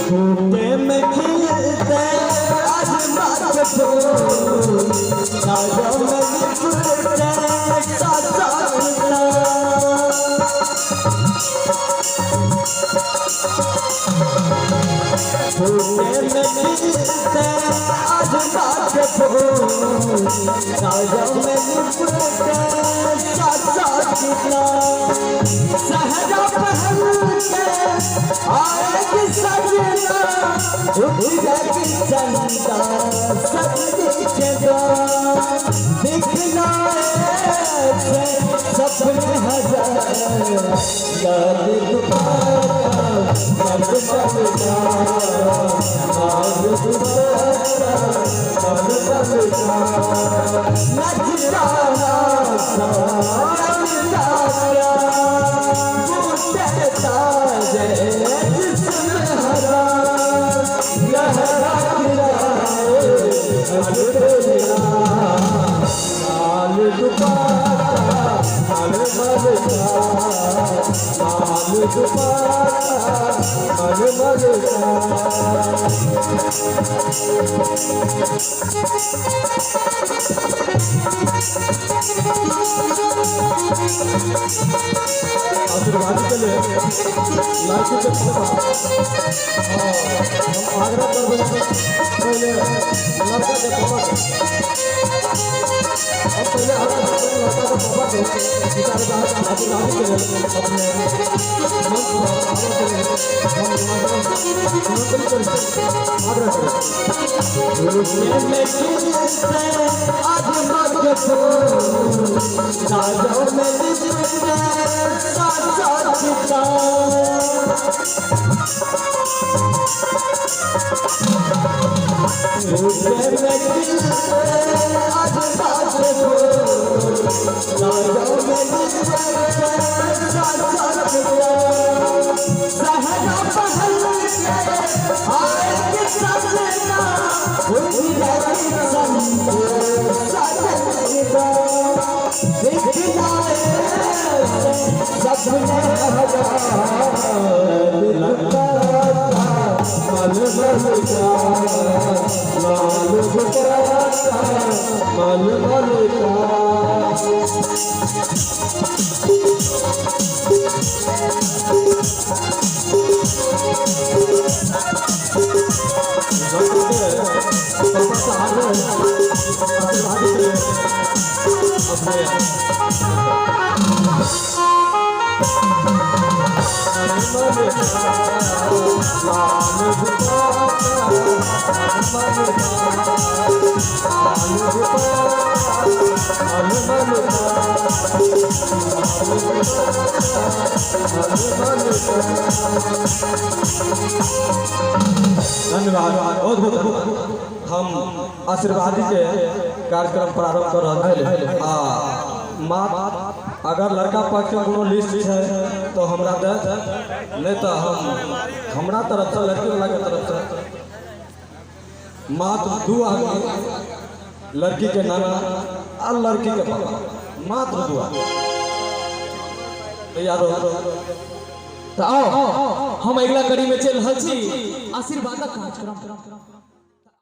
बूटे में खिलते अजमा के फूल, साजों में लिपटे सात सात बूटे में खिलते अजमा के फूल, साजों में लिपटे सात सात सहजा पहल के आएगी सजना, उठेगी चंदा सब दिखेगा, दिखना ऐसे सपने हजार, लाल दुपट्टा मलमल का, लाल दुपट्टा मलमल का, नचता सारा बूटे ताजे जिस्म हरा, लहरा लाल दुपट्टा मलमल का, लाल दुपट्टा मलमल का। आशीर्वाद के लिए लड़की के पापा, हाँ, हम आग्रह करबै पहले लड़का के पापा के, हम पहले आग्रह करबै लड़का के पापा के आशीर्वाद के लिए अपने मंच पर आने के लिए हम निमंत्रित करें, आग्रह करें। में खिलते अजमा के फूल, साजों में लिपटे सात सात बूटे में खिलते अजमा के फूल, साजों में लिपटे सात सात सहजा पहल के आएगी सजना, उठेगी चंदा सजनेगा, दिखना ऐसे सपने हजार, दुपट्टा मलमल का, लाल दुपट्टा मलमल का। पापा से आग्रह आशीर्वाद के लिए अपने धन्यवाद, बहुत बहुत धन्यवाद। हम आशीर्वादी के कार्यक्रम प्रारंभ कर रहल छी। आ माँ अगर लड़का पक्ष के कोनो लिस्ट है तो हमरा दे, नहीं तो हम हमरा तरफ से लड़की वाला के तरफ से मात्र 2 आदमी, लड़की के नाना और लड़की के पापा, मात्र 2 आदमी तैयार हो। तो आओ हम अगला कड़ी में चल रहल छी आशीर्वादक कार्यक्रम।